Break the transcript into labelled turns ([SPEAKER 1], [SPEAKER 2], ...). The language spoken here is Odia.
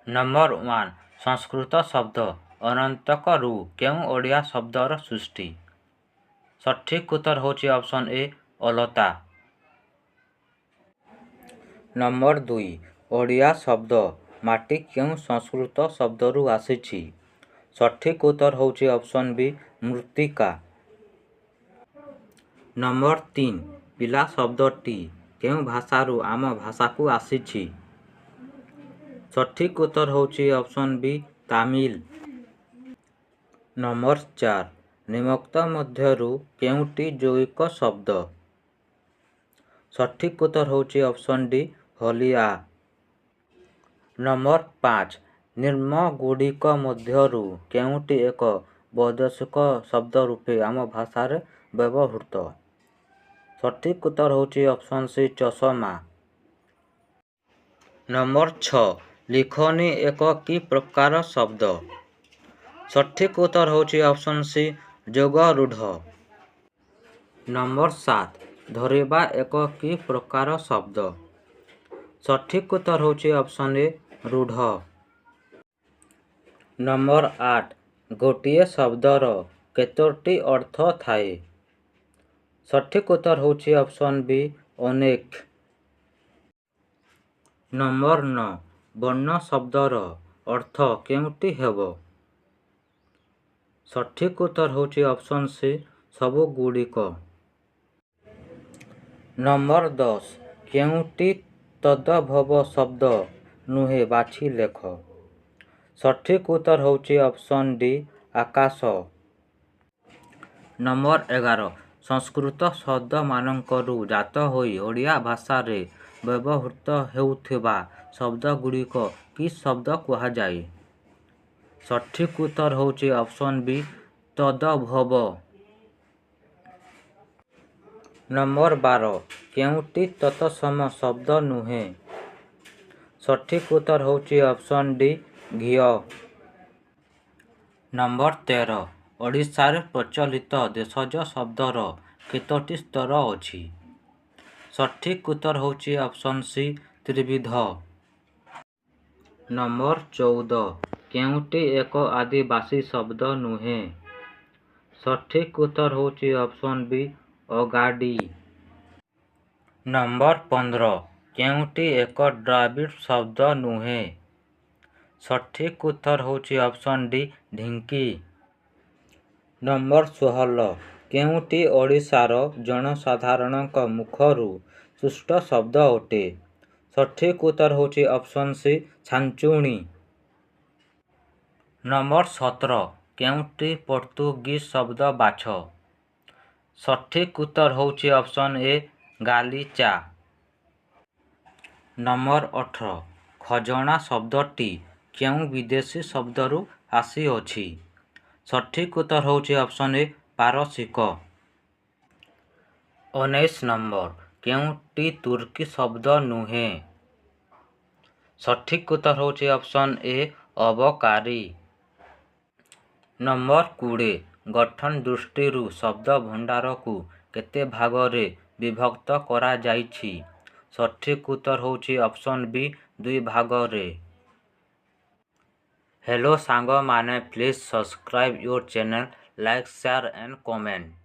[SPEAKER 1] ନମ୍ବର 1, ସଂସ୍କୃତ ଶବ୍ଦ ଅନନ୍ତକରୁ କେଉଁ ଓଡ଼ିଆ ଶବ୍ଦର ସୃଷ୍ଟି? ସଠିକ୍ ଉତ୍ତର ହେଉଛି ଅପସନ୍ ଏ, ଅଲତା। ନମ୍ବର 2, ଓଡ଼ିଆ ଶବ୍ଦ ମାଟି କେଉଁ ସଂସ୍କୃତ ଶବ୍ଦରୁ ଆସିଛି? ସଠିକ୍ ଉତ୍ତର ହେଉଛି ଅପସନ୍ ବି, ମୃତ୍ତିକା। ନମ୍ବର 3, ପିଲା ଶବ୍ଦଟି କେଉଁ ଭାଷାରୁ ଆମ ଭାଷାକୁ ଆସିଛି? ସଠିକ୍ ଉତ୍ତର ହେଉଛି ଅପସନ୍ ବି, ତାମିଲ। ନମ୍ବର 4, ନିମ୍ନୋକ୍ତ ମଧ୍ୟରୁ କେଉଁଟି ଯୌଗିକ ଶବ୍ଦ? ସଠିକ୍ ଉତ୍ତର ହେଉଛି ଅପସନ୍ ଡି, ହଲିଆ। ନମ୍ବର 5, ନିମ୍ନଗୁଡ଼ିକ ମଧ୍ୟରୁ କେଉଁଟି ଏକ ବୈଦେଶିକ ଶବ୍ଦ ରୂପେ ଆମ ଭାଷାରେ ବ୍ୟବହୃତ? ସଠିକ୍ ଉତ୍ତର ହେଉଛି ଅପସନ୍ ସି, ଚଷମା। ନମ୍ବର 6, ଲିଖନୀ ଏକ କି ପ୍ରକାର ଶବ୍ଦ? ସଠିକ୍ ଉତ୍ତର ହେଉଛି ଅପସନ୍ ସି, ଯୋଗରୂଢ଼। ନମ୍ବର 7, ଧରିବା ଏକ କି ପ୍ରକାର ଶବ୍ଦ? ସଠିକ୍ ଉତ୍ତର ହେଉଛି ଅପସନ୍ ଏ, ରୂଢ଼। ନମ୍ବର 8, ଗୋଟିଏ ଶବ୍ଦର କେତୋଟି ଅର୍ଥ ଥାଏ? ସଠିକ୍ ଉତ୍ତର ହେଉଛି ଅପସନ୍ ବି, ଅନେକ। ନମ୍ବର 9, ବର୍ଣ୍ଣ ଶବ୍ଦର ଅର୍ଥ କେଉଁଟି ହେବ? ସଠିକ୍ ଉତ୍ତର ହେଉଛି ଅପସନ୍ ସି, ସବୁଗୁଡ଼ିକ। ନମ୍ବର 10, କେଉଁଟି ତଦ୍ଭବ ଶବ୍ଦ ନୁହେଁ, ବାଛି ଲେଖ। ସଠିକ୍ ଉତ୍ତର ହେଉଛି ଅପସନ୍ ଡି, ଆକାଶ। ନମ୍ବର 11, ସଂସ୍କୃତ ଶବ୍ଦମାନଙ୍କରୁ ଜାତ ହୋଇ ଓଡ଼ିଆ ଭାଷାରେ ବ୍ୟବହୃତ ହେଉଥିବା ଶବ୍ଦଗୁଡ଼ିକ କି ଶବ୍ଦ କୁହାଯାଏ? ସଠିକ୍ ଉତ୍ତର ହେଉଛି ଅପସନ୍ ବି, ତଦ୍ଭବ। ନମ୍ବର 12, କେଉଁଟି ତତ୍ସମ ଶବ୍ଦ ନୁହେଁ? ସଠିକ୍ ଉତ୍ତର ହେଉଛି ଅପସନ୍ ଡି, ଘିଅ। ନମ୍ବର 13, ଓଡ଼ିଶାରେ ପ୍ରଚଳିତ ଦେଶଜ ଶବ୍ଦର କେତୋଟି ସ୍ତର ଅଛି? ସଠିକ୍ ଉତ୍ତର ହେଉଛି ଅପସନ୍ ସି, ତ୍ରିବିଧ। ନମ୍ବର 14, କେଉଁଟି ଏକ ଆଦିବାସୀ ଶବ୍ଦ ନୁହେଁ? ସଠିକ୍ ଉତ୍ତର ହେଉଛି ଅପସନ୍ ବି, ଅଗାଡ଼ି। ନମ୍ବର 15, କେଉଁଟି ଏକ ଦ୍ରାବିଡ଼ ଶବ୍ଦ ନୁହେଁ? ସଠିକ୍ ଉତ୍ତର ହେଉଛି ଅପସନ୍ ଡି, ଢିଙ୍କି। ନମ୍ବର 16, କେଉଁଟି ଓଡ଼ିଶାର ଜନସାଧାରଣଙ୍କ ମୁଖରୁ ସୃଷ୍ଟ ଶବ୍ଦ ଅଟେ? ସଠିକ୍ ଉତ୍ତର ହେଉଛି ଅପସନ୍ ସି, ଛାଞ୍ଚୁଣି। ନମ୍ବର 17, କେଉଁଟି ପର୍ତ୍ତୁଗୀଜ ଶବ୍ଦ ବାଛ। ସଠିକ୍ ଉତ୍ତର ହେଉଛି ଅପସନ୍ ଏ, ଗାଲିଚା। ନମ୍ବର 18, ଖଜଣା ଶବ୍ଦଟି କେଉଁ ବିଦେଶୀ ଶବ୍ଦରୁ ଆସିଅଛି? ସଠିକ୍ ଉତ୍ତର ହେଉଛି ଅପସନ୍ ଏ, ପାରସିକ। 19 ନମ୍ବର, କେଉଁଟି ତୁର୍କୀ ଶବ୍ଦ ନୁହେଁ? ସଠିକ୍ ଉତ୍ତର ହେଉଛି ଅପସନ୍ ଏ, ଅବକାରୀ। ନମ୍ବର 20, ଗଠନ ଦୃଷ୍ଟିରୁ ଶବ୍ଦଭଣ୍ଡାରକୁ କେତେ ଭାଗରେ ବିଭକ୍ତ କରାଯାଇଛି? ସଠିକ୍ ଉତ୍ତର ହେଉଛି ଅପସନ୍ ବି, ଦୁଇ ଭାଗରେ। ହ୍ୟାଲୋ ସାଙ୍ଗମାନେ, please subscribe your channel, like, share and comment.